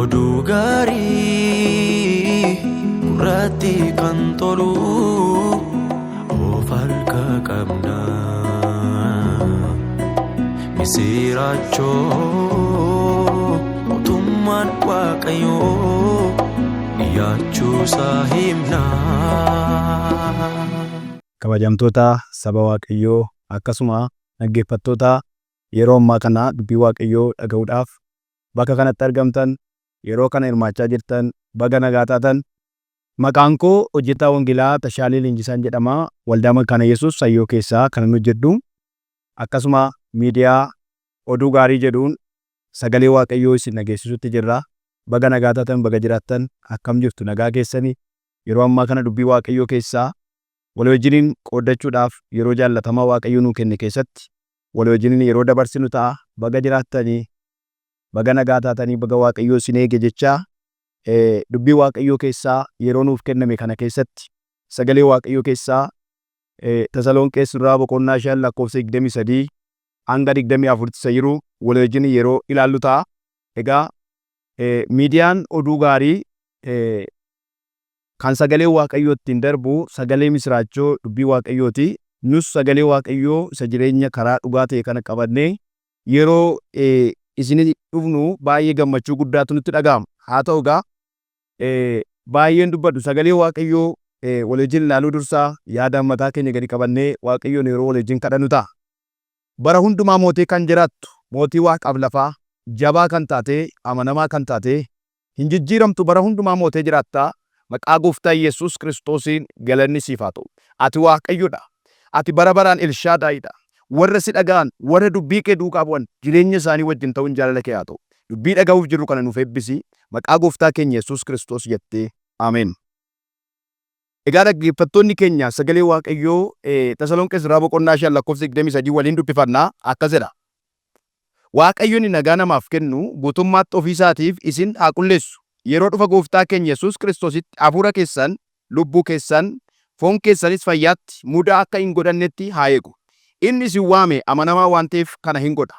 Oduu gaarii gurratti kan tolu of harka qabna. Misiraachoo mootummaan Waaqayyoo dhiyaachuusaa himna. Kabajamtoota saba Waaqayyoo, akkasuma dhaggeeffattoota yeroo ammaa kana dubbii Waaqayyoo dhaga'uudhaaf bakka kanatti argamtan, yeroo kana hirmaachaa jirtan, baga nagaa taatan. Maqaan koo hojjetaa wangeelaa Tashaalee Leenjisaan jedhama. Waldaa Makaana Yesuus Sayyoo keessaa kanan hojjedhu. Akkasuma miidiyaa Oduu Gaarii jedhuun sagalee Waaqayyoo isin dhageessisuutti jirra. Baga nagaa taatan, baga jiraattan, akkam jirtu, nagaa keessanii? Yeroo ammaa kana dubbii Waaqayyoo keessaa walii wajjiniin qooddachuudhaaf yeroo jaallatamaa Waaqayyo nuu kenne keessatti walii wajjiniin yeroo dabarsinu ta'a. Baga jiraattanii, baga nagaa taatanii, baga Waaqayyoo isin eege jechaa, dubbii Waaqayyoo keessaa yeroo nuuf kenname kana keessatti sagalee Waaqayyoo keessaa Tasalonqees duraa boqonnaa 5 lakkoofsa 23 hanga 24 isa jiru walii wajjin yeroo ilaallu ta'a. Egaa miidiyaan Oduu Gaarii kan sagalee Waaqayyoo ittiin darbu sagalee misiraachoo dubbii Waaqayyooti. Nus sagalee Waaqayyoo isa jireenya karaa dhugaa ta'e kana qabannee yeroo isin dhufnu baay'ee gammachuu guddaatu nutti dhaga'ama. Haa ta'u egaa, baay'een dubbadhu, sagalee Waaqayyoo wal wajjin ilaaluu dursaa yaada mataa keenya gadi qabannee Waaqayyoon yeroo wal wajjin kadhannu ta'a. Bara hundumaa mootii kan jiraattu, mootii waaqaaf lafaa, jabaa kan taate, amanamaa kan taate, hin jijjiiramtu, bara hundumaa mootee jiraatta, maqaa Gooftaa Yesuus Kiristoosiin galanni siif haa ta'u. Ati Waaqayyodha. Ati bara baraan Elshaadaayidha. Warra si dhaga'an, warra dubbii kee duukaa bu'an jireenya isaanii wajjin ta'uun jaalala kee haa ta'u. Dubbii dhaga'uuf jirru kana nuuf eebbisi. Maqaa Gooftaa keenya Yesuus Kiristoos jettee. Ameen. Egaa dhaggeeffattoonni keenya, sagalee Waaqayyoo Tasalonqee irraa boqonnaa 5 lakkoofsa 23 waliin dubbifanna, akkas jedha. Waaqayyo inni nagaa namaaf kennu guutummaatti ofii isaatiif isin haa qulleessu. Yeroo dhufa Gooftaa keenya Yesuus Kiristoositti hafuura keessan, lubbuu keessan, foon keessanis fayyaatti mudaa akka hin godhannetti haa eegu. Inni isin waame amanamaa waan ta'eef kana hin godha.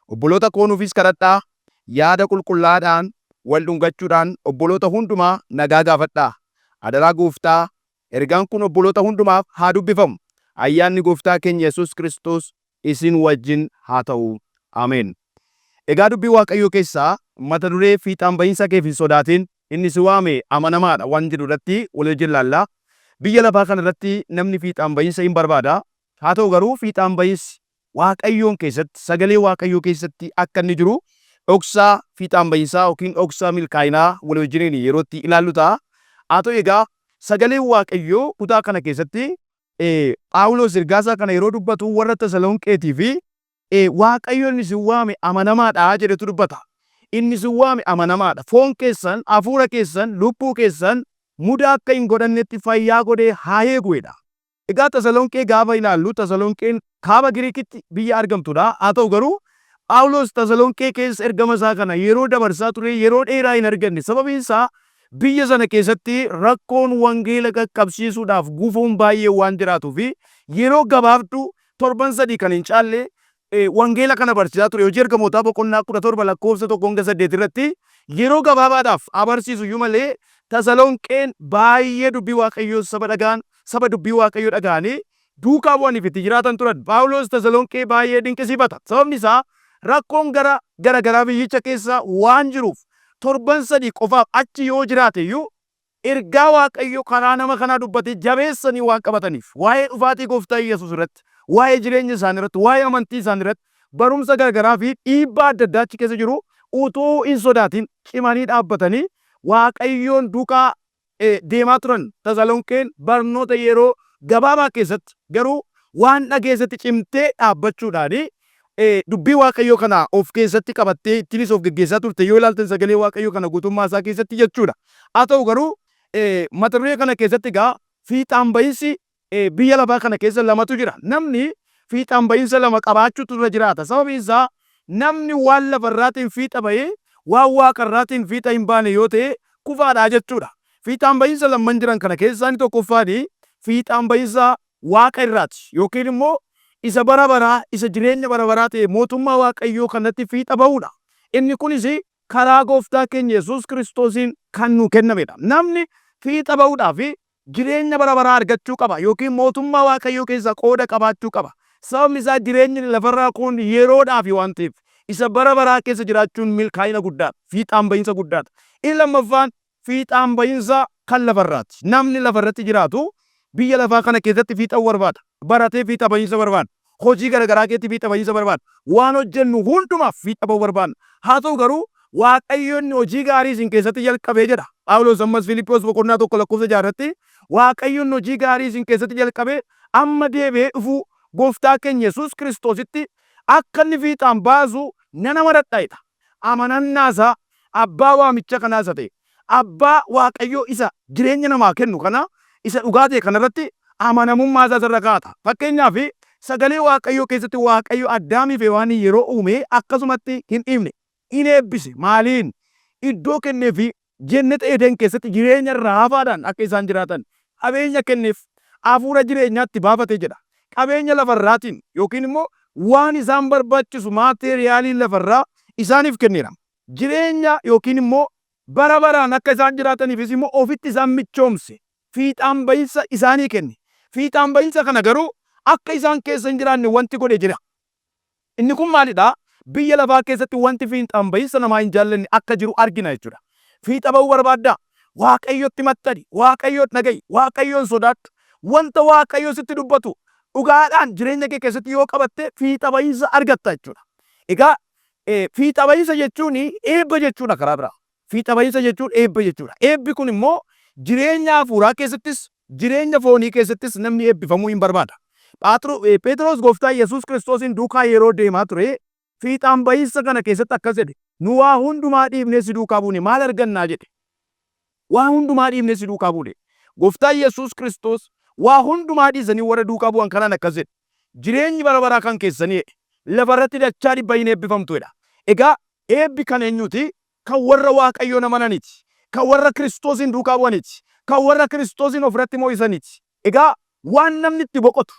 Obboloota koo, nuufis kadhadhaa. Yaada qulqullaa'aadhaan wal dhungachuudhaan obboloota hundumaa nagaa gaafadhaa. Adaraa Gooftaa, ergaan kun obboloota hundumaaf haa dubbifamu. Ayyaanni Gooftaa keenya Yesuus Kiristoos isin wajjin haa ta'u. Ameen. Egaa dubbii Waaqayyoo keessaa mata duree "Fiixaan bahiinsa keef hin sodaatin, inni si waame amanamaadha" waan jedhu irratti wal wajjin ilaalla. Biyya lafaa kana irratti namni fiixaan bahiinsa hin barbaada. Haa ta'u garuu, fiixaan bahiinsi Waaqayyoon keessatti, sagalee Waaqayyoo keessatti akka inni jiru dhoksaa fiixaan bahiinsaa yookiin dhoksaa milkaa'inaa wal wajjiniin yeroo itti ilaallu ta'a. Haa ta'u egaa, sagaleen Waaqayyoo kutaa kana keessatti Phaawulos ergaasaa kana yeroo dubbatu warra Tasalonqeetii fi "Waaqayyo inni isin waame amanamaadha" jedhetu dubbata. Inni isin waame amanamaadha. Foon keessan, hafuura keessan, lubbuu keessan mudaa akka hin godhannetti fayyaa godhee haa eegu jedha. Egaa Tasalonqee gaafa ilaallu, Tasalonqeen kaaba Giriikitti biyya argamtudha. Haa ta'u garuu, Phaawulos Tasalonqee keessa ergama isaa kana yeroo dabarsaa ture yeroo dheeraa hin arganne. Sababiin isaa biyya sana keessatti rakkoon wangeela qaqqabsiisuudhaaf gufuun baay'een waan jiraatuu fi yeroo gabaabduu torban 3 kan hin caalle wangeela kana barsiisaa ture. Hojii Ergamootaa boqonnaa 17 lakkoofsa 1 hanga 8 irratti yeroo gabaabaadhaaf haa barsiisu iyyuu malee, Tasalonqeen baay'ee dubbii Waaqayyoo saba dhaga'an, saba dubbii Waaqayyoo dhaga'anii duukaa bu'aniif itti jiraatan turan. Phaawulos Tasalonqee baay'ee dinqisiifata. Sababni isaa rakkoon gara gara garaa biyyicha keessa waan jiruuf torban 3 qofaaf achi yoo jiraate iyyuu, ergaa Waaqayyo karaa nama kanaa dubbate jabeessanii waan qabataniif, waa'ee dhufaatii Gooftaa Yesuus irratti, waa'ee jireenya isaanii irratti, waa'ee amantii isaanii irratti barumsa garagaraa fi dhiibbaa adda addaa achi keessa jiru utuu hin sodaatin cimanii dhaabbatanii Waaqayyoon duukaa deemaa turan. Tasalonqeen barnoota yeroo gabaabaa keessatti garuu waan dhageessetti cimtee dhaabbachuudhaan dubbii Waaqayyoo kana of keessatti qabattee ittiinis of geggeessaa turte yoo ilaaltan sagalee Waaqayyoo kana guutummaa isaa keessatti jechuudha. Haa ta'u garuu, mata duree kana keessatti egaa fiixaan bahinsi biyya lafaa kana keessa lamatu jira. Namni fiixaan bahinsa lama qabaachuutu irra jiraata. Sababiin isaa namni waan lafarraatiin fiixa bahee waan waaqarraatiin fiixa hin baane yoo ta'e kufaadha jechuudha. Fiixaan bahinsa lamman jiran kana keessaa inni tokkoffaan fiixaan bahinsa waaqa irraati yookiin immoo isa bara baraa, isa jireenya bara baraa ta'e mootummaa Waaqayyoo kanatti fiixa bahuudha. Inni kunis karaa gooftaa keenya Yesuus Kiristoosiin kan nuu kennamedha. Namni fiixa ba'uudhaaf jireenya bara baraa argachuu qaba yookiin mootummaa Waaqayyoo keessaa qooda qabaachuu qaba. Sababni isaa jireenyi lafarraa kun yeroodhaafi waan ta'eef isa bara baraa keessa jiraachuun milkaa'ina guddaadha. Fiixaan ba'iinsa guddaadha. Inni lammaffaan fiixaan ba'iinsa kan lafarraati. Namni lafarratti jiraatu biyya lafaa kana keessatti fiixa barbaada. Baratee fiixa ba'iinsa barbaada. Hojii garaagaraa keessatti fiixa ba'iinsa barbaada. Waan hojjennu hundumaaf fiixa ba'uu barbaadna. Haa ta'u garuu Waaqayyo inni hojii gaarii isin keessatti jalqabee jedha. Phaawulos ammas Filiphos boqonnaa 1 lakkoofsa 6 irratti Waaqayyo inni hojii gaarii isin keessatti jalqabee amma deebi'ee dhufuu gooftaa keenya Yesuus Kiristoositti akka inni fiixaan baasu nan amanadha jedha. Amanannaa isaa abbaa waamicha kanaa isa ta'e, abbaa Waaqayyoo isa jireenya namaa kennu kana isa dhugaa ta'e kanarratti amanamummaa isaa isarra kaa'ata. Fakkeenyaaf sagalee Waaqayyoo keessatti Waaqayyo Addaamii fi Hewaanii yeroo uume akkasumatti hin dhiifne. In eebbise. Maaliin? Iddoo kenneefii Jenneta Eden keessatti jireenya irraa hafaadhaan akka isaan jiraatan qabeenya kenneef, hafuura jireenyaa itti baafate jedha. Qabeenya lafarraatiin yookiin immoo waan isaan barbaachisu maateeriyaalii lafarraa isaaniif kenneera. Jireenya yookiin immoo bara baraan akka isaan jiraataniifis immoo ofitti isaan michoomse. Fiixaan bahinsa isaanii kenne. Fiixaan bahinsa kana garuu akka isaan keessa hin jiraanne wanti godhe jira. Inni kun maalidha? Biyya lafaa keessatti wanti fiixaan bahinsa namaa hin jaallanne akka jiru argina jechuudha. Fiixa ba'uu barbaaddaa? Waaqayyotti maxxani, Waaqayyoon dhaga'i, Waaqayyoon sodaadhu. Wanta Waaqayyo sitti dubbatu dhugaadhaan jireenya kee keessatti yoo qabatte fiixa bahinsa argatta jechuudha. Egaa fiixa bahinsa jechuun eebba jechuudha karaa biraa. Fiixa bahinsa jechuun eebba jechuudha. Eebbi kun immoo jireenya hafuuraa keessattis jireenya foonii keessattis namni eebbifamuu hin barbaada. Pheexiroos gooftaa Yesuus Kiristoosiin duukaa yeroo deemaa ture fiixaan bahinsa kana keessatti akkas jedhe, nu waa hundumaa dhiifnee si duukaa buune maal argannaa jedhe. Waa hundumaa dhiifnee si duukaa buune. Gooftaa Yesuus Kiristoos waa hundumaa dhiisanii warra duukaa bu'an kanaan akkas jedhe. Jireenyi bara baraa kan keessanii jedhe. Lafa irratti dachaa dhibba hin eebbifamtu jedha. Egaa eebbi kan eenyuuti? Kan warra Waaqayyoon amananiiti. Kan warra Kiristoosiin duukaa bu'aniiti. Kan warra Kiristoosiin ofirratti mo'isaniiti. Egaa waan namni itti boqotu,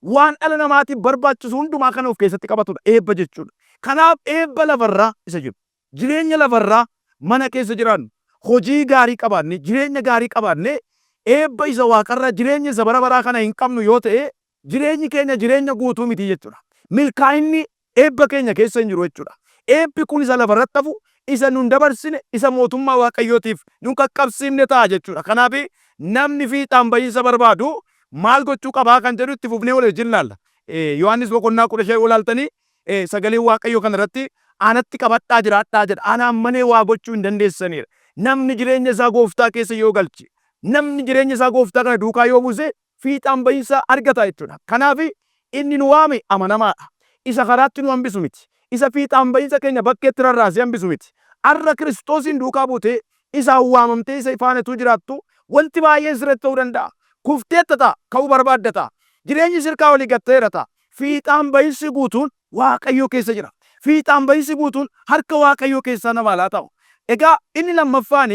waan dhala namaatiif barbaachisu hundumaa kan of keessatti qabatudha eebba jechuudha. Kanaaf eebba lafarraa isa jedhu, jireenya lafarraa mana keessa jiraannu, hojii gaarii qabaannee, jireenya gaarii qabaannee eebba isa waaqarraa, jireenya isa bara baraa kana hin qabnu yoo ta'e jireenyi keenya jireenya guutuu miti jechuudha. Milkaa'inni eebba keenya keessa hin jiru jechuudha. Eebbi kun isa lafarratti hafu, isa nun dabarsine, isa mootummaa Waaqayyootiif nun qaqqabsiifne ta'a jechuudha. Kanaaf namni fiixaan bahiinsa barbaadu maal gochuu qabaa kan jedhu itti fufnee wal wajjin ilaalla. Yohaannis boqonnaa 15 yoo ilaaltanii sagaleen Waaqayyoo kana irratti anatti qabadhaa jiraadhaa jedha. Anaan malee waa gochuu hin dandeessaniidha. Namni jireenya isaa gooftaa keessa yoo galche, namni jireenya isaa gooftaa kana duukaa yoo buuse fiixaan bahinsa argata jechuudha. Kanaaf inni nu waame amanamaadha. Isa karaatti nu hambisu miti. Isa fiixaan bahinsa keenya bakkeetti rarraasee hambisu miti. Har'a Kiristoosiin duukaa buutee isaan waamamtee isa faana utuu jiraattu wanti baay'een sirratti ta'uu danda'a. Kufteetta ta'a, ka'uu barbaadda ta'a. Jireenyi sirkaa olii gad ta'eera ta'a. Fiixaan bahinsi guutuun Waaqayyo keessa jira. Fiixaan bahinsi guutuun harka Waaqayyoo keessaa namaa laatama. Egaa inni lammaffaan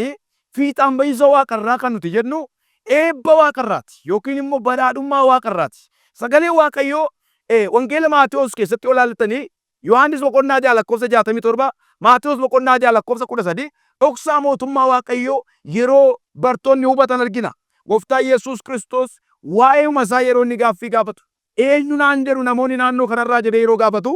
fiixaan bahinsa waaqarraa kan nuti jennu eebba waaqarraati yookiin immoo badhaadhummaa waaqarraati. Sagalee Waaqayyoo Wangeela Maatewos keessatti yoo ilaaltanii Yohaannis boqonnaa 6 lakkoofsa 67, Maatewos boqonnaa 6 lakkoofsa 13 dhoksaa mootummaa Waaqayyoo yeroo bartoonni hubatan argina. Gooftaa Yesuus Kiristoos waa'eema isaa yeroo inni gaaffii gaafatu eenyu naan jedhu namoonni naannoo kanarraa jedhee yeroo gaafatu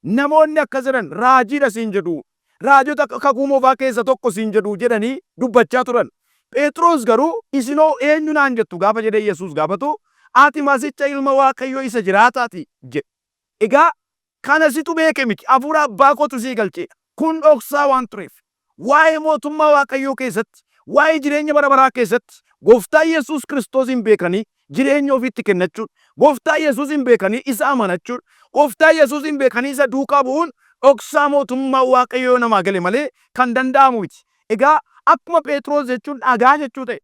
namoonni akkas jedhan raajiidha siin jedhu, raajota kakuu moofaa keessa tokko siin jedhu jedhanii dubbachaa turan. Pheexiroos garuu isinoo eenyu naan jettu gaafa jedhee Yesuus gaafatu ati Masicha ilma Waaqayyoo isa jiraataati jedhe. Egaa kana situ beeke miti, hafuura abbaa kootu sii galcheedha. Kun dhoksaa waan tureef. Waa'ee mootummaa Waaqayyoo keessatti, waa'ee jireenya bara baraa keessatti Gooftaa Yesuus Kiristoosiin beekanii jireenya ofiitti kennachuun, Gooftaa Yesuusiin beekanii isa amanachuun, Gooftaa Yesuusiin beekanii isa duukaa bu'uun dhoksaa mootummaa Waaqayyoo yoo namaa gale malee kan danda'amu miti. Egaa akkuma Pheexiroos jechuun dhagaa jechuu ta'e,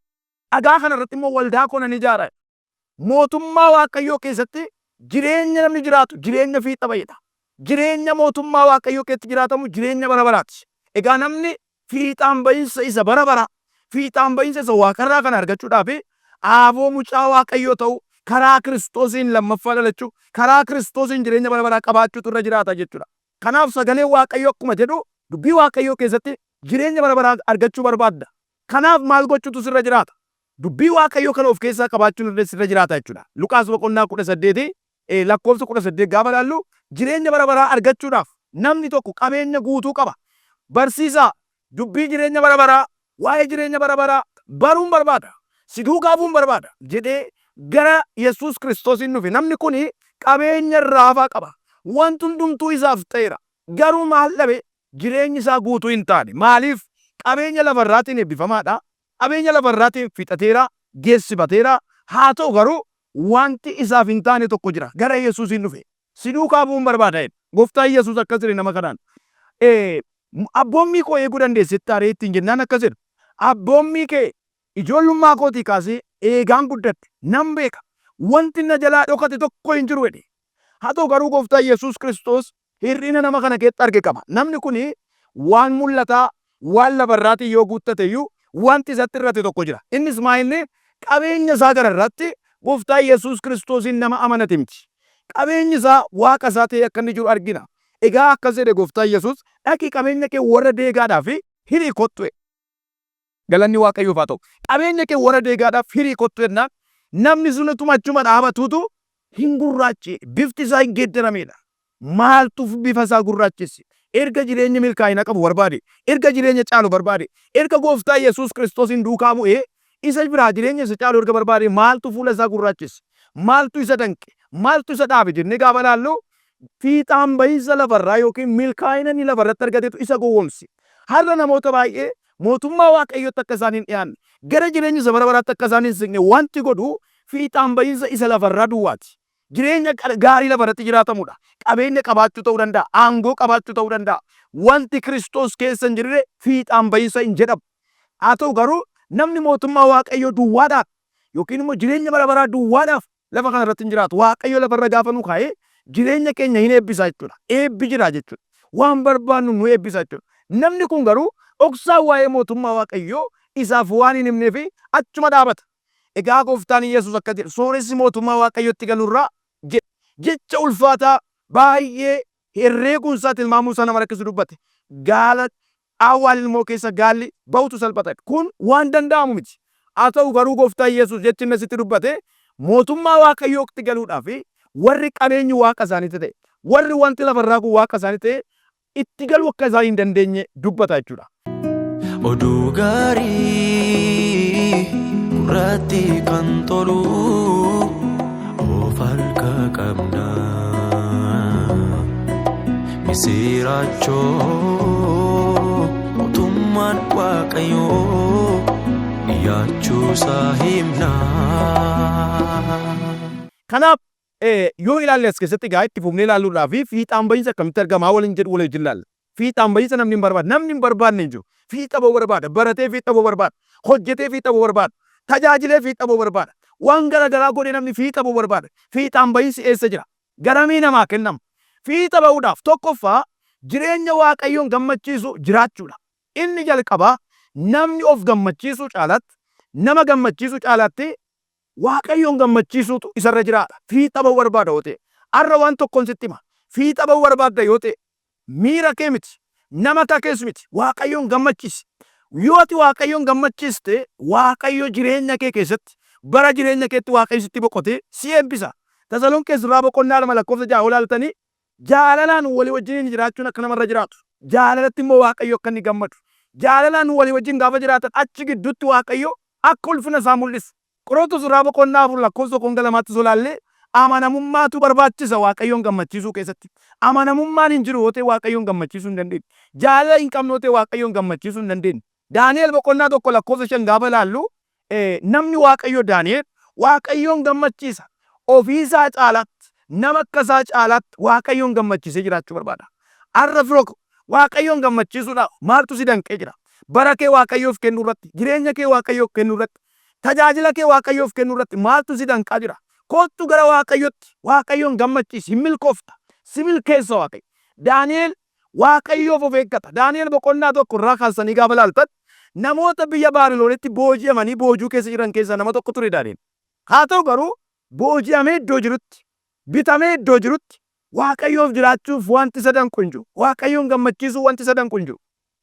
dhagaa kana irratti immoo waldaa koo nan ijaara. Mootummaa Waaqayyoo keessatti jireenya namni jiraatu jireenya fiixa ba'edha. Jireenya mootummaa Waaqayyoo keessatti jiraatamu jireenya bara baraati. Egaa namni fiixaan bahinsa isa bara baraa, fiixaan bahinsa isa waaqarraa kana argachuudhaaf aaboo mucaa Waaqayyoo ta'uu, karaa Kiristoosiin lammaffaa dhalachuu, karaa Kiristoosiin jireenya bara baraa qabaachuutu irra jiraata jechuudha. Kanaaf sagaleen Waaqayyoo akkuma jedhu dubbii Waaqayyoo keessatti Jireenya bara baraa argachuu barbaadda. Kanaaf maal gochuutu sirra jiraata? Dubbii Waaqayyoo kana of keessaa qabaachuun sirra jiraata jechuudha. Luqaas boqonnaa 18 lakkoofsa 18 gaafa ilaallu, jireenya bara baraa argachuudhaaf namni tokko qabeenya guutuu qaba. Barsiisaa, dubbii jireenya bara baraa, waa'ee jireenya bara baraa baruun barbaada. Si duukaa bu'uun barbaada jedhee gara Yesuus Kiristoosiin dhufe. Namni kun qabeenya irraa hafaa qaba. Wanti hundumtuu isaaf ta'eera. Garuu maal dhabe? Jireenyi isaa guutuu hin taane. Maaliif? Qabeenya lafarraatiin eebbifamaadha. Qabeenya lafarraatiin fixateera, geessifateera. Haa ta'u garuu wanti isaaf hin taane tokko jira. Gara Yesuusiin dhufe. Si duukaa bu'uun barbaada jedhe. Gooftaan Yesuus akkas jedhe nama kanaan. Abboommii koo eeguu dandeessettaa ree ittiin jennaan akkas jedhe. Abboommii kee ijoollummaa kootii kaasee eegaan guddadhe. Nan beeka. Wanti na jalaa dhokate tokko hin jiru jedhe. Haa ta'u garuu Gooftaan Yesuus Kiristoos hir'ina nama kana keessatti arge qaba. Namni kun waan mul'ataa, waan lafarraatiin yoo guuttate iyyuu wanti isatti hir'ate tokko jira. Innis maa inni? Qabeenya isaa gararraatti Gooftaa Yesuus Kiristoosiin nama amanate miti. Qabeenyi isaa waaqa isaa ta'ee akka inni jiru argina. Egaa akkas jedhe Gooftaan Yesuus, dhaqi qabeenya kee warra deegaadhaaf hirii kottu jedhe. Galanni Waaqayyoof haa ta'u. Qabeenya kee warra deegaadhaaf hirii kottu jennaan namni sun utuma achuma dhaabatuutu hin gurraacha'e. Bifti isaa hin geeddarameedha. Maaltu bifa isaa gurraachesse? Erga jireenya milkaa'ina qabu barbaade, erga jireenya caalu barbaade, erga Gooftaa Yesuus Kiristoosiin duukaa bu'ee isa biraa jireenya isa caalu erga barbaade, maaltu fuula isaa gurraachesse? Maaltu isa danqe? Maaltu isa dhaabe jennee gaafa ilaallu, fiixaan bahiinsa lafarraa yookiin milkaa'ina inni lafarratti argatetu isa gowwoomse. Har'a namoota baay'ee mootummaa Waaqayyootti akka isaan hin dhiyaanne, gara jireenya isa bara baraatti akka isaan hin siqne wanti godhu fiixaan bahiinsa isa lafarraa duwwaati. Jireenya gaarii lafarratti jiraatamudha. Qabeenya qabaachuu ta'uu danda'a, aangoo qabaachuu ta'uu danda'a. Wanti Kiristoos keessa hin jirre fiixaan bahiinsa hin jedhamu. Haa ta'u garuu namni mootummaa Waaqayyoo duwwaadhaaf yookiin immoo jireenya bara baraa duwwaadhaaf lafa kana irratti hin jiraatu. Waaqayyo lafarra gaafa nu kaa'e jireenya keenya hin eebbisa jechuudha. Eebbi jira jechuudha. Waan barbaannu nu eebbisa jechuudha. Namni kun garuu dhoksaan waa'ee mootummaa Waaqayyoo isaaf waan hin himneef achuma dhaabata. Egaa Gooftaan Yesuus akka jedhe, sooressi mootummaa Waaqayyootti galurraa jedhe. Jecha ulfaataa baay'ee herreeguun isaa, tilmaamuun isaa nama rakkisu dubbate. Gaala qaawwaa lilmoo keessa gaalli ba'utu salphata. Kun waan danda'amu miti. Haa ta'u garuu Gooftaan Yesuus jechi inni asitti dubbate, mootummaa Waaqayyootti galuudhaaf warri qabeenyi waaqa isaaniitti ta'e, warri wanti lafarraa kun waaqa isaanii ta'e itti galuu akka isaan hin dandeenye dubbata jechuudha. Oduu gaarii gurratti kan tolu of harka qabna. Misiraachoo mootummaan Waaqayyoo dhiyaachuusaa himna. Kanaaf yoo ilaalle, as keessatti egaa itti fufnee ilaaluudhaa fi fiixaan bahiinsa akkamitti argamaa waliin jedhu waliin wajjin ilaalla. Fiixaan bahiinsa namni hin barbaadu. Namni hin barbaadne hin jiru. Fiixa ba'uu barbaada. Baratee fiixa ba'uu barbaada. Hojjetee fiixa ba'uu barbaada. Tajaajilee fiixa ba'uu barbaada. Waan gara garaa godhee namni fiixa ba'uu barbaada. Fiixaan bahiinsi eessa jira? Garamii namaa kennama? Fiixa ba'uudhaaf tokkoffaa jireenya Waaqayyoon gammachiisu jiraachuudha. Inni jalqabaa, namni of gammachiisuu caalaatti, nama gammachiisuu caalaatti Waaqayyoon gammachiisuutu isarra jiraata. Fiixa ba'uu barbaada yoo ta'e. Har'a waan tokkoon sitti hima. Fiixa ba'uu barbaadda yoo ta'e, miira kee miti, nama kees miti, Waaqayyoon gammachiisi. Yoo ati Waaqayyoon gammachiiste, Waaqayyo jireenya kee keessatti, bara jireenya keetti Waaqayyo sitti boqotee si eebbisa. Tasalonqees duraa boqonnaa 2 lakkoofsa 6 yoo ilaaltanii, jaalalaan walii wajjiniin jiraachuun akka namarra jiraatu, jaalalatti immoo Waaqayyo akka inni gammadu, jaalalaan walii wajjin gaafa jiraatan achi gidduutti Waaqayyo akka ulfina isaa mul'isu. Qorontos duraa boqonnaa 4 lakkoofsa 1 hanga 2tti osoo ilaallee, amanamummaatu barbaachisa Waaqayyoon gammachiisuu keessatti. Amanamummaan hin jiru yoo ta'e Waaqayyoon gammachiisuu hin dandeenyu. Jaalala hin qabnu yoo ta'e Waaqayyoon gammachiisuu hin dandeenyu. Daani'el boqonnaa 1 lakkoofsa 5 gaafa ilaallu, namni Waaqayyo Daani'el Waaqayyoon gammachiisa. Ofiisaa caalaatti, nama akka isaa caalaatti Waaqayyoon gammachiisee jiraachuu barbaada. Har'a firoo, Waaqayyoon gammachiisuudhaaf maaltu si danqee jira? Bara kee Waaqayyoof kennuu irratti, jireenya kee Waaqayyoof kennuu irratti, tajaajila kee Waaqayyoof kennuu irratti maaltu si danqaa jira? Kottu gara Waaqayyotti, Waaqayyoon gammachiisi, hin milkoofta. Si milkeessa Waaqayyo. Daani'el Waaqayyoof of eeggata. Daani'el boqonnaa 1 irraa kaasanii gaafa ilaaltan, namoota biyya Baabiloonitti booji'amanii boojuu keessa jiran keessaa nama tokko ture Daani'el. Haa ta'u garuu booji'amee iddoo jirutti, bitamee iddoo jirutti, Waaqayyoof jiraachuuf wanti isa danqu hin jiru. Waaqayyoon gammachiisuu wanti isa danqu hin jiru.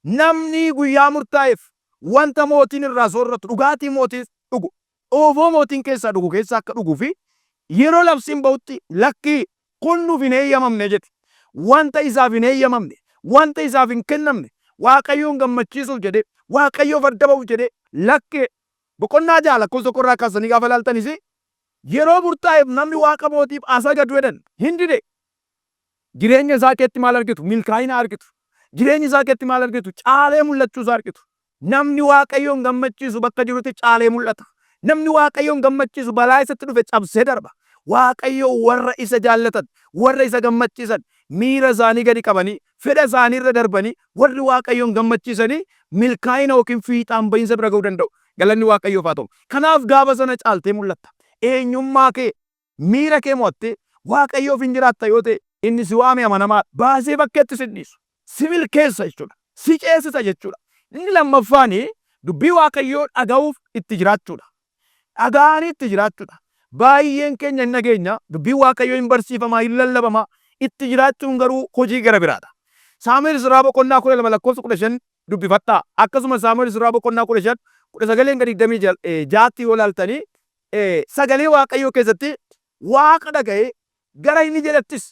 Namni guyyaa murtaa'eef wanta mootiin irraa soorratu, dhugaatii mootiin dhugu, xoofoo mootiin keessaa dhugu keessaa akka dhuguu fi yeroo labsiin ba'utti lakkii kun nuuf hin eeyyamamne jedhe. Wanta isaaf hin eeyyamamne, wanta isaaf hin kennamne, Waaqayyoon gammachiisuuf jedhee, Waaqayyoof adda ba'uuf jedhee lakkee boqonnaa 6 lakkoofsa 1 irraa kaasanii gaafa ilaaltanis yeroo murtaa'eef namni Waaqa mootiif haa sagadu jedhan hin dide. Jireenya isaa keetti maal argitu? Milkaa'ina argitu. Jireenya isaa keetti maal argitu? Caalee mul'achuu isaa argitu. Namni Waaqayyoon gammachiisu bakka jirutti caalee mul'ata. Namni Waaqayyoon gammachiisu balaa isatti dhufe cabsee darba. Waaqayyo warra isa jaallatan, warra isa gammachiisan, miira isaanii gadi qabanii, fedha isaanii irra darbanii warri Waaqayyoon gammachiisanii milkaa'ina yookiin fiixaan bahiinsa bira ga'uu danda'u. Galanni Waaqayyoof haa ta'u. Kanaaf gaafa sana caaltee mul'atta. Eenyummaa kee Miira kee mo'attee Waaqayyoof in jiraatta yoo ta'e, inni si waame amanamaadha. Baasee bakkeetti si hin dhiisu. Si milkeessa jechuudha. Si ceesisa jechuudha. Inni lammaffaan dubbii Waaqayyoo dhaga'uuf itti jiraachuudha. Dhaga'anii itti jiraachuudha. Baay'een keenya hin dhageenya, dubbiin Waaqayyoo hin barsiifama, hin lallabama, itti jiraachuun garuu hojii gara biraadha. Saamu'eel Isa Duraa boqonnaa 12 lakkoofsa 15 dubbifadhaa. Akkasuma Saamu'eel Isa Duraa boqonnaa 15 19 hanga 26tti yoo ilaaltanii sagalee Waaqayyoo keessatti Waaqa dhaga'ee gara inni jedhettis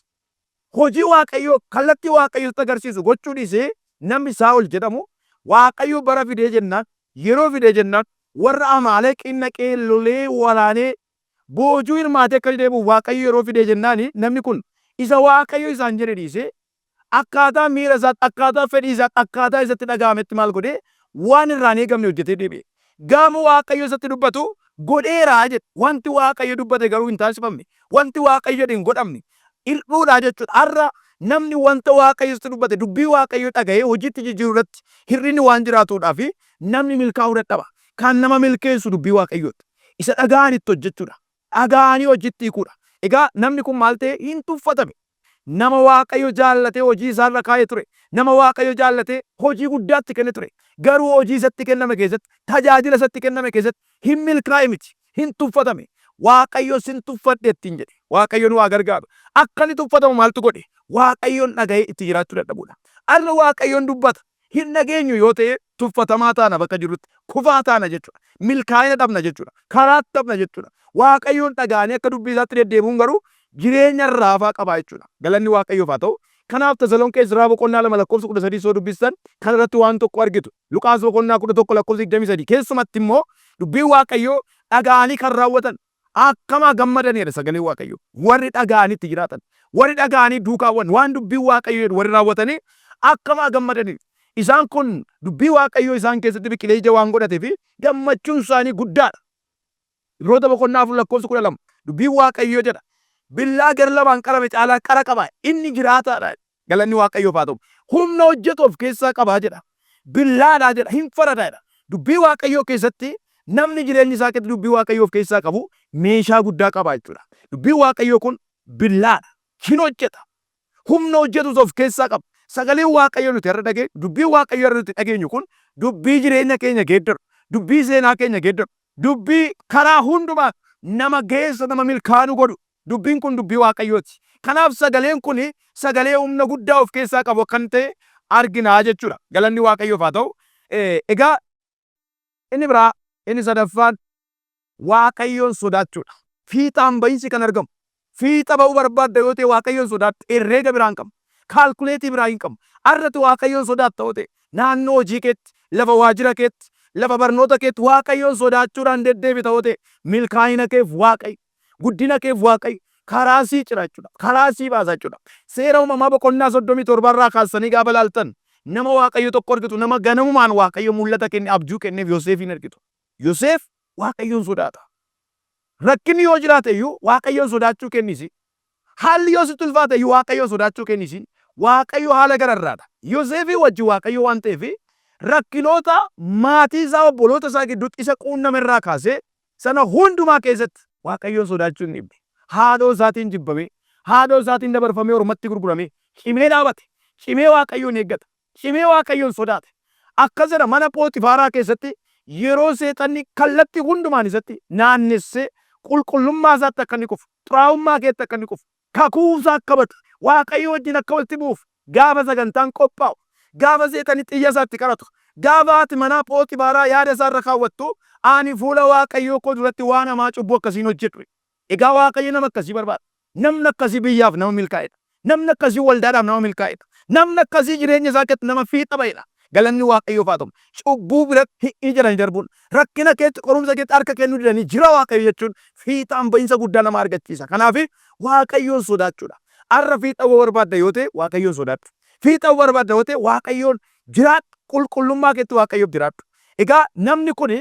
hojii Waaqayyoo kallattii Waaqayyo isatti agarsiisu gochuu dhiisee namni Saa'ol jedhamu Waaqayyo bara fidee jennaan yeroo fidee jennaan warra Amaaleqiin dhaqee lolee waraanee boojuu hirmaatee akka inni deebi'u Waaqayyo yeroo fidee jennaan namni kun isa Waaqayyo isaan jedhe dhiisee Akkaataa miira isaatti, akkaataa fedhii isaatti, akkaataa isatti dhaga'ametti maal godhe? Waan irraa hin eegamne hojjetee deebi'e. Gaafa Waaqayyo isatti dubbatu godheera jedhe. Wanti Waaqayyo dubbate garuu hin taasifamne. Wanti Waaqayyo jedhe hin godhamne. Hir'uudha jechuudha. Har'a namni wanta Waaqayyo isatti dubbate, dubbii Waaqayyo dhaga'ee hojiitti jijjiiruu irratti hir'inni waan jiraatuudhaaf namni milkaa'uu dadhaba. Kan nama milkeessu dubbii Waaqayyooti. Isa dhaga'an itti hojjechuudha. Dhaga'anii hojiitti hiikuudha. Egaa namni kun maal ta'e? Hin tuffatame. Nama Waaqayyo jaallatee hojii isaa irra kaa'e ture. Nama Waaqayyo jaallatee hojii guddaa itti kenne ture. Garuu hojii isatti kenname keessatti, tajaajila isatti kenname keessatti hin milkaa'e miti. Hin tuffatame. Waaqayyo sin tuffadhe ittiin jedhe. Waaqayyo nu haa gargaaru. Akka inni tuffatamu maaltu godhe? Waaqayyoon dhaga'ee itti jiraachuu dadhabuudha. Har'a Waaqayyoon dubbata. Hin dhageenyu yoo ta'e tuffatamaa taana bakka jirrutti. Kufaa taana jechuudha. Milkaa'ina dhabna jechuudha. Karaatti dhabna jechuudha. Waaqayyoon dhaga'anii akka dubbii isaatti deddeebi'uun garuu jireenya irraa hafaa qaba jechuudha. Galanni Waaqayyoof haa ta'u. Kanaaf Tasalonqee Duraa boqonnaa 2 lakkoofsa 13 soo dubbistan kana irratti waan tokko argitu. Luqaas boqonnaa 11 lakkoofsa 23 keessumatti immoo dubbiin Waaqayyoo dhaga'anii kan raawwatan Akkam haa gammadani jedha sagaleen Waaqayyoo. Warri dhaga'anii itti jiraatan, warri dhaga'anii duukaa bu'an, waan dubbiin Waaqayyoo jedhu warri raawwatanii akkam haa gammadani. Isaan kun dubbii Waaqayyoo isaan keessatti biqilee ija waan godhateef gammachuun isaanii guddaadha. Ibroota boqonnaa 4 lakkoofsa 12 dubbiin Waaqayyoo jedha. Billaa gar lamaan qarame caalaa qara qaba. Inni jiraataadha. Galanni Waaqayyoof haa ta'u. Humna hojjetu of keessaa qaba jedha. Billaadha jedha. Hin farada jedha. Dubbii Waaqayyoo keessatti namni jireenya isaa keessatti dubbii Waaqayyoo of keessaa qabu meeshaa guddaa qaba jechuudha. Dubbiin Waaqayyoo kun billaadha. Hin hojjeta. Humna hojjetus of keessaa qaba. Sagaleen Waaqayyoo nuti har'a dhageenyu, dubbiin Waaqayyoo har'a nuti dhageenyu kun dubbii jireenya keenya geeddaru, dubbii seenaa keenya geeddaru, dubbii karaa hundumaa nama geessa nama milkaa'aa godhu Dubbiin kun dubbii Waaqayyooti. Kanaaf sagaleen kun sagalee humna guddaa of keessaa qabu akka ta'e argina jechuudha. Galanni Waaqayyoof haa ta'u. Egaa inni biraa inni sadaffaan Waaqayyoon sodaachuudha. Fiixaan bahinsi kan argamu. Fiixa ba'uu barbaadda yoo ta'e Waaqayyoon sodaadhu. Herreega biraa hin qabnu. Kaalkuleetii biraa hin qabnu. Har'ati Waaqayyoon sodaatta yoo ta'e naannoo hojii keetti, lafa waajjira keetti, lafa barnoota keetti Waaqayyoon sodaachuudhaan deddeebita yoo ta'e milkaa'ina keef Waaqayyo Guddina keef Waaqayyo karaa sii cira jechuudha. Karaa sii baasa jechuudha. Seera uumamaa boqonnaa 37 irraa kaastanii gaafa ilaaltan nama Waaqayyo tokko argitu, nama ganamumaan Waaqayyo mul'ata kenne, abjuu kenneef Yoseefiin argitu. Yoseef Waaqayyoon sodaata. Rakkinni yoo jiraate iyyuu Waaqayyoon sodaachuu kennisi. Haalli yoo sitti ulfaate iyyuu Waaqayyoon sodaachuu kennisi. Waaqayyo haala gararraadha. Yoseefii wajjin Waaqayyo waan ta'eef rakkinoota maatii isaa obboloota isaa gidduutti isa quunname irraa kaasee Sana hundumaa keessatti Waaqayyoon sodaachuu hin dhiifne. Haadhoo isaatiin jibbamee, haadhoo isaatiin dabarfamee ormatti gurguramee, cimee dhaabate. Cimee Waaqayyoon eeggata. Cimee Waaqayyoon sodaate. Akkas jedha mana Phooxifaaraa keessatti yeroo seexanni kallattii hundumaan isatti naannessee qulqullummaa isaatti akka inni kufu, xuraa'ummaa keetti akka inni kufu, kakuu isaa akka badu, Waaqayyo wajjin akka walitti bu'uuf gaafa sagantaan qophaa'u, Gaafa seexanni xiyya isaatti qaratu, gaafa haati manaa Phooxifaaraa yaada isaa irra kaawwattu, ani fuula Waaqayyoo koo duratti waan hamaa cubbuu akkasii hin hojjedhu. Egaa Waaqayyo nama akkasii barbaada. Namni akkasii biyyaaf nama milkaa'edha. Namni akkasii waldaadhaaf nama milkaa'edha. Namni akkasii jireenya isaa keessatti nama fiixa ba'edha. Galanni Waaqayyoof haa ta'u. Cubbuu biratti hi'ii jedhanii darbuun, rakkina keetti, qorumsa keetti harka kennuu didanii jira Waaqayyo jechuun fiixaan ba'iinsa guddaa nama argachiisa. Kanaaf Waaqayyoon sodaachuudha. Har'a fiixa ba'uu barbaadda yoo ta'e Waaqayyoon sodaadhu. Fiixa ba'uu barbaadda yoo ta'e Waaqayyoon jiraadhu. Qulqullummaa keetti Waaqayyoof jiraadhu. Egaa namni kun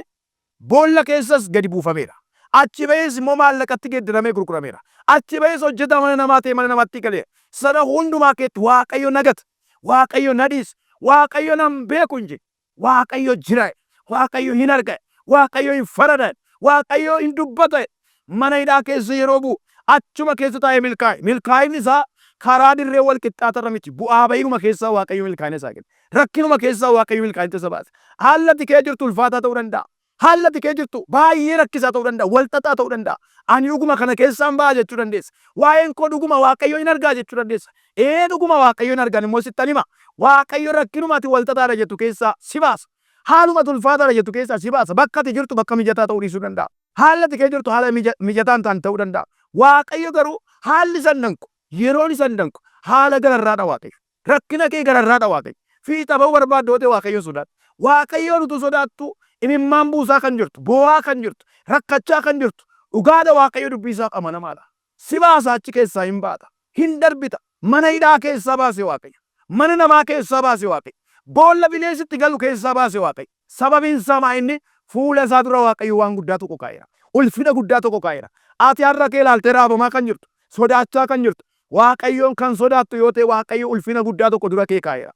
boolla keessas gadi buufameera. Achi ba'ees immoo maallaqatti geeddaramee gurgurameera. Achi ba'ees hojjetaa mana namaa ta'ee mana namaatti galeera. Sana hundumaa keetti Waaqayyo na gata. Waaqayyo na dhiisa. Waaqayyo nan beeku hin jenne. Waaqayyo jira. Waaqayyo hin arga. Waaqayyo hin farada. Waaqayyo hin dubbata. Mana hidhaa keessa yeroo bu'u achuma keessa taa'ee milkaa'e. Milkaa'inni isaa karaa dirree wal qixxaatarra miti. Bu'aa ba'iinuma keessaa Waaqayyo milkaa'ina isaa kenne. Rakkinuma keessaa Waaqayyo milkaa'ina isa baase. Haalli ati kee jirtu ulfaataa ta'uu danda'a. Haalli ati kee jirtu baay'ee rakkisaa ta'uu danda'a. Wal xaxaa ta'uu danda'a. Ani dhuguma kana keessaan ba'a jechuu dandeessa. Waa'een koo dhuguma Waaqayyo hin argaa jechuu dandeessa. Ee dhuguma Waaqayyo hin argan immoo sittan hima. Waaqayyo rakkinuma ati wal xaxaadha jettu keessaa si baasa. Haaluma ati ulfaataadha jettu keessaa si baasa. Bakka ati jirtu bakka mijataa ta'uu dhiisuu danda'a. Haalli ati kee jirtu haala mijataa hin taane ta'uu danda'a. Waaqayyo garuu haalli isa hin danqu. Yeroon isa hin danqu. Haala gararraadha Waaqayyo. Rakkina kee gararraadha Waaqayyo. Fiixa ba'uu barbaadda yoo ta'e Waaqayyoon sodaadhu. Waaqayyoon utuu sodaattu imimmaan buusaa kan jirtu, boo'aa kan jirtu, rakkachaa kan jirtu, dhugaadha Waaqayyo dubbii isaaf amanamaadha. Si baasa achi keessaa hin baata. Hin darbita. Mana hidhaa keessaa baase Waaqayyo. Mana namaa keessaa baase Waaqayyo. Boolla bineensitti galu keessaa baase Waaqayyo. Sababiin isaa maa inni fuula isaa dura Waaqayyo waan guddaa tokko kaa'eera. Ulfina guddaa tokko kaa'eera. Ati har'a kee ilaaltee raafamaa kan jirtu, sodaachaa kan jirtu, Waaqayyoon kan sodaattu yoo ta'e Waaqayyo ulfina guddaa tokko dura kee kaa'eera.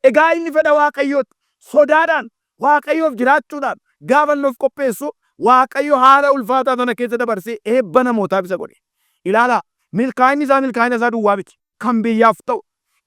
Egaa inni fedha Waaqayyootti sodaadhaan Waaqayyoof jiraachuudhaan gaafa inni of qopheessu Waaqayyo haala ulfaataa sana keessa dabarsee eebba namootaaf isa godhe. Ilaalaa, milkaa'inni isaa milkaa'ina isaa duwwaa miti. Kan biyyaaf ta'u,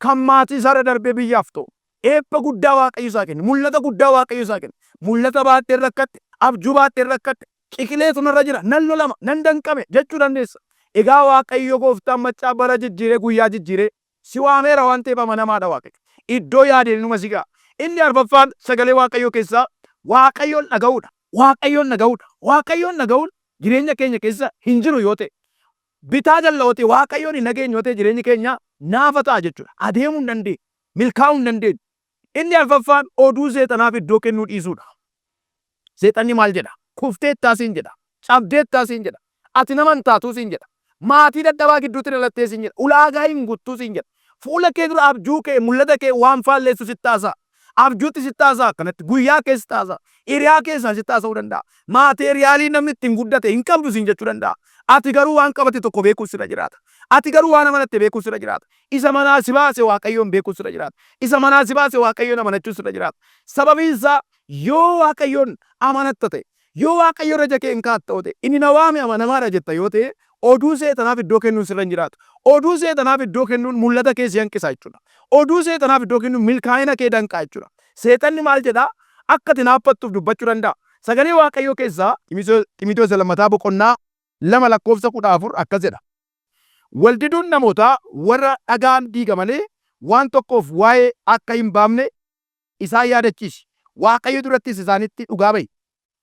kan maatii isaarra darbee biyyaaf ta'u, eebba guddaa Waaqayyo isaa kenne, mul'ata guddaa Waaqayyo isaa kenne. Mul'ata baadheen rakkadhe, abjuu baadheen rakkadhe, ciqileetu narra jira, nan lolama, nan danqame jechuu dandeessa. Egaa Waaqayyo gooftaan maccaa bara jijjiiree guyyaa jijjiiree si waameera waan ta'eef amanamaadha Waaqayyo. Iddoo yaadeen inuma si ga'a. Inni arfaffaan sagalee Waaqayyoo keessaa Waaqayyoon dhaga'uudha. Waaqayyoon dhaga'uudha. Waaqayyoon dhaga'uun jireenya keenya keessa hin jiru yoo ta'e, bitaa jalla yoo ta'e, Waaqayyoon hin dhageenye yoo ta'e jireenyi keenya naafa ta'a jechuudha. Adeemuu hin dandeenyu. Milkaa'uu hin dandeenyu. Inni arfaffaan oduu seexanaaf iddoo kennuu dhiisuudha. Seexanni maal jedha? Kufteettaa siin jedha. Cabdeettaa siin jedha. Ati nama hin taatuu siin jedha. Maatii dadhabaa gidduutti dhalattee siin jedha. Ulaagaa hin guttuu siin jedha. Fuula kee dura abjuu kee, mul'ata kee waan faalleessu sitti haasa'a. Abjuutti sitti haasa'a akkanatti. Guyyaa kee sitti haasa'a. Hiriyaa keessaa sitti haasa'uu danda'a. Maateeriyaalii namni ittiin guddate hin qabdu siin jechuu danda'a. Ati garuu waan qabate tokko beekuun sirra jiraata. Ati garuu waan amanatte beekuun sirra jiraata. Isa manaa si baase Waaqayyoon beekuun sirra jiraata. Isa manaa si baase Waaqayyoon amanachuun sirra jiraata. Sababiin isaa yoo Waaqayyoon amanatta ta'e, yoo Waaqayyo irra ija kee hin kaa'atta yoo ta'e, inni na waame amanamaadha jetta yoo ta'e, oduu seexanaaf iddoo kennuun sirra hin jiraatu. Oduu seexanaaf iddoo kennuun mul'ata kee si hanqisa jechuudha. Oduu seexanaaf iddoo kennuun milkaa'ina kee danqaa jechuudha. Seexanni maal jedhaa? Akka ati naaffattuuf dubbachuu danda'a. Sagalee Waaqayyoo keessaa Ximitewoos isa lammataa boqonnaa 2 lakkoofsa 14 akkas jedha. Wal diduun namootaa warra dhagaan diiga malee waan tokkoof waa'ee akka hin baafne isaan yaadachiisi. Waaqayyo durattis isaanitti dhugaa ba'i.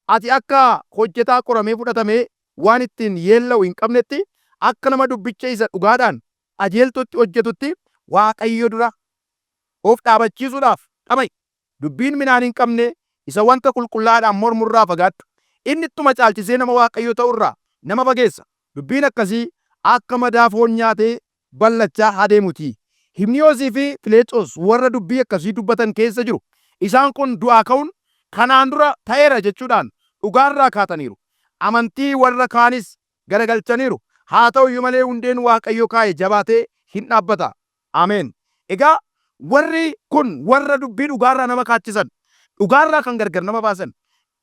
Ati akka hojjetaa qoramee fudhatamee waan ittiin yeella'u hin qabnetti, akka nama dubbicha isa dhugaadhaan qajeeltootti hojjetutti Waaqayyo dura of dhaabachiisuudhaaf dhama'i. Dubbiin midhaan hin qabne isa wanta qulqullaa'aadhaan mormu irraa fagaadhu. Inni ittuma caalchisee nama Waaqayyoo ta'u irraa nama fageessa. Dubbiin akkasii akka madaa foon nyaatee ballachaa adeemuutii. Himniyoosii fi Fileexoos warra dubbii akkasii dubbatan keessa jiru. Isaan kun du'aa ka'uun kanaan dura ta'eera jechuudhaan dhugaa irraa kaataniiru. Amantii warra kaanis garagalchaniiru. Haa ta'u iyyuu malee hundeen Waaqayyo kaa'e jabaatee hin dhaabbata. Ameen. Egaa warri kun warra dubbii dhugaarraa nama kaachisan, dhugaarraa kan gargar nama baasan,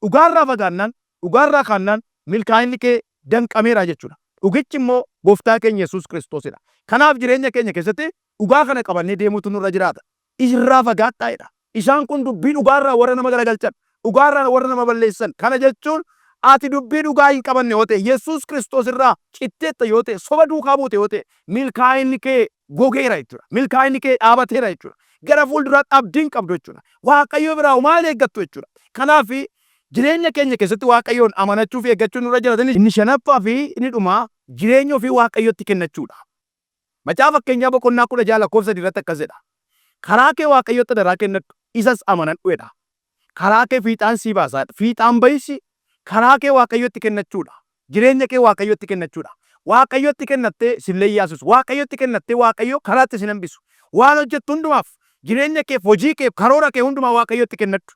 dhugaarraa fagaannaan, dhugaarraa kaannaan milkaa'inni kee danqameera jechuudha. Dhugichi immoo Gooftaa keenya Yesuus Kiristoosidha. Kanaaf jireenya keenya keessatti dhugaa kana qabannee deemuutu nurra jiraata. Irraa fagaadhaa jedha. Isaan kun dubbii dhugaarraa warra nama garagalchan, dhugaarraa warra nama balleessan. Kana jechuun ati dubbii dhugaa hin qabanne yoo ta'e, Yesuus Kiristoos irraa citteetta yoo ta'e, soba duukaa buute yoo ta'e, milkaa'inni kee gogeera jechuudha. Milkaa'inni kee dhaabateera jechuudha. Gara fuulduraatti abdii hin qabdu jechuudha. Waaqayyo biraa maal eeggattu jechuudha. Kanaaf jireenya keenya keessatti Waaqayyoon amanachuu fi eeggachuun nurra jira. Inni shanaffaa fi inni dhumaa jireenya ofii Waaqayyotti kennachuudha. Macaafa Fakkeenyaa boqonnaa 16 lakkoofsa 3 irratti akkas jedha. Karaa kee Waaqayyotti adaraa kennadhu, isas amanadhu jedha. Karaa kee fiixaan sii baasa. Fiixaan bayisi karaa kee Waaqayyotti kennachuudha. Jireenya kee Waaqayyotti kennachuudha. Waaqayyotti kennattee sin leeyyaasisu. Waaqayyotti kennattee Waaqayyo karaatti sin hambisu. Waan hojjettu hundumaaf, jireenya keef, hojii keef, karoora kee hundumaa Waaqayyotti kennadhu.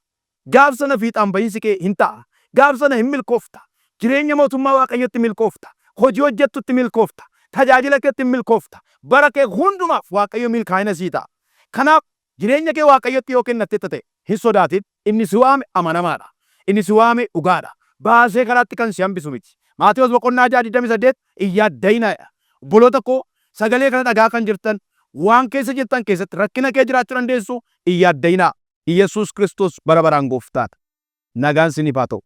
Gaaf sana fiixaan bahiinsi kee hin ta'a. Gaaf sana hin milkoofta. Jireenya mootummaa Waaqayyotti milkoofta. Hojii hojjettutti milkoofta. Tajaajila keetti hin milkoofta. Bara kee hundumaaf Waaqayyo milkaa'ina sii ta'a. Kanaaf jireenya kee Waaqayyotti yoo kennattetta ta'e hin sodaatin. Inni si waame amanamaadha. Inni si waame dhugaadha. Baasee karaatti kan si hambisu miti. Maatewos boqonnaa 6 28 hin yaadda'inaa jedha. Obboloota koo sagalee kana dhaga'aa kan jirtan waan keessa jirtan keessatti rakkina kee jiraachuu dandeessu hin yaadda'inaa. Iyyasuus Kiristoos bara baraan Gooftaadha. Nagaan siniif haa ta'u.